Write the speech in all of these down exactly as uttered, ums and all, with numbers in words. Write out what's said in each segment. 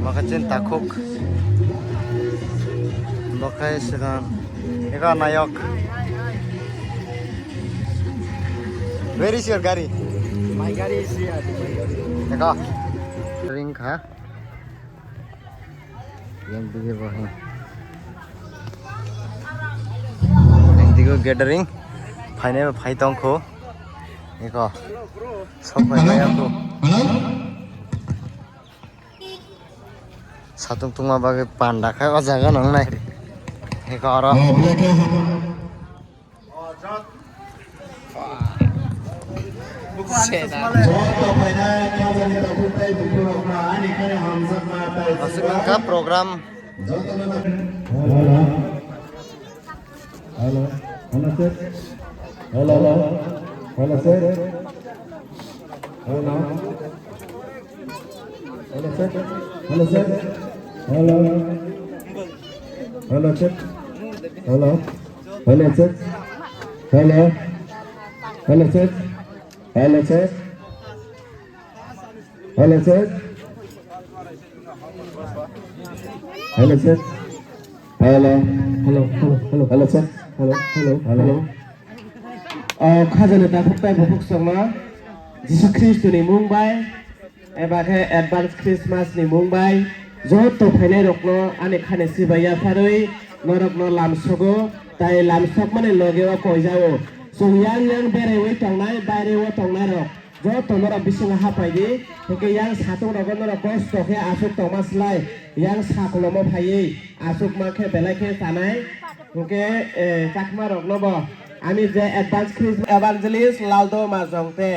Makachin takhuk. Bokhai segan. Eka nayok. Where is your gari? My gari is here. My gari. Eka. Ring kha. Yang dige bo hai. Yang dige gathering. Phainai bo phai tongkho. Eko. Sok phai ya ko. Satung tungma bagwi panda khai o jaga nang nai. Eko oro. Aswk wngkha program. Hello. Hello, sir. Hello, hello. Hello, sir. Hello. Hello, sir. Hello, sir. Hello. Hello, check. Hello. Hello, check. Hello. Hello, check. Hello, check. Hello, check. Hello, check. Hello. Hello, hello, hello. Hello, check. Hello, hello, hello. O khajani takhuk tei bukhuk chwngno Jisu Khristoni mung bai eba khe advance Christmas ni mung bai joto phainai rokno ani khani chibai yapharwi norokno lamsogo, tai lamsokmani loge o koijao. Chwng yang yang beraiwi tongnai, baire o tongnai rok joto norok bisingo hapai di, hwnkhe yang satung rogo norok kosto khe aswk tongma slai, yang sakulomo phaiwi aswk ma khe belai khe chanai, hwnkhe, eh, chakma rokno bo ani je advance Christmas evangelist Laldo Majong te.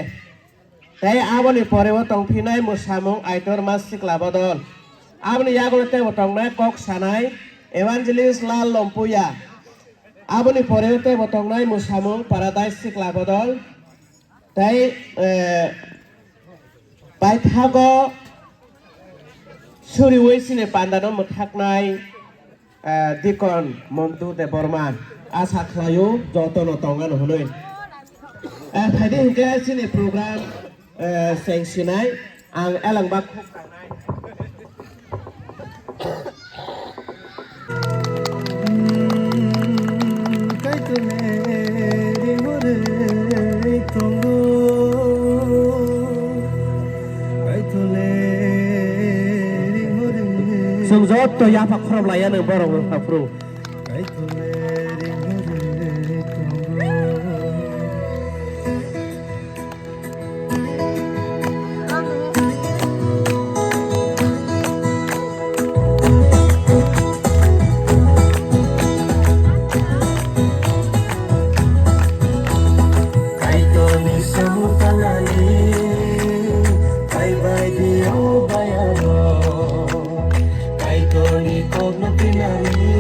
Tei aboni pore o tongphinai mwsamung Aitorma Sikla Bodol. Aboni yagulo teibo tongnai kok sanai Evangelist Lal Lompuya. Aboni pore o teibo tongnai mwsamung Paradise Sikla Bodol. Tei, eh, paithago suriwi chini pandano mwthaknai, eh, Deacon Montu Debbarma, asa khlaio jotono tongano hwnwi. Eh, phaidi hwnkhe chini program, eh, chengsinai ang elengba khuk tangnai. Kaitorni ringori tongo. Chwng joto yapha khorop laiya nwng borok wngkha phuru. Kaitorni samung tanani, phaibai di o bayano. Kaitorni kokno tinani,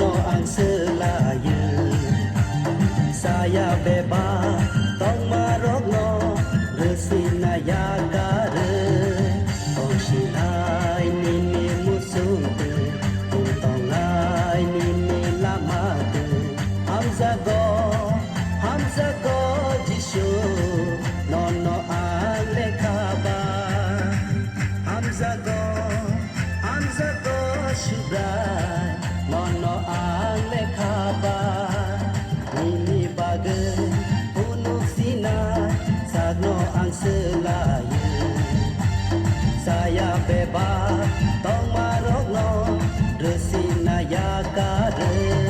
Ang swlaio, saya bebak tongmarokno rwsina yakarwi. Tongsinai nini muchungtwi, tongtongnai nini lamatwi. Hamjago, hamjago Jisu, nono ang lekha ba. Hamjago, hamjago Subrai, nono ang lekha ba. Nini bagwi phunuk sinai sakno ang swlaio. Saya bebak tongmarokno rwsina yakarwi.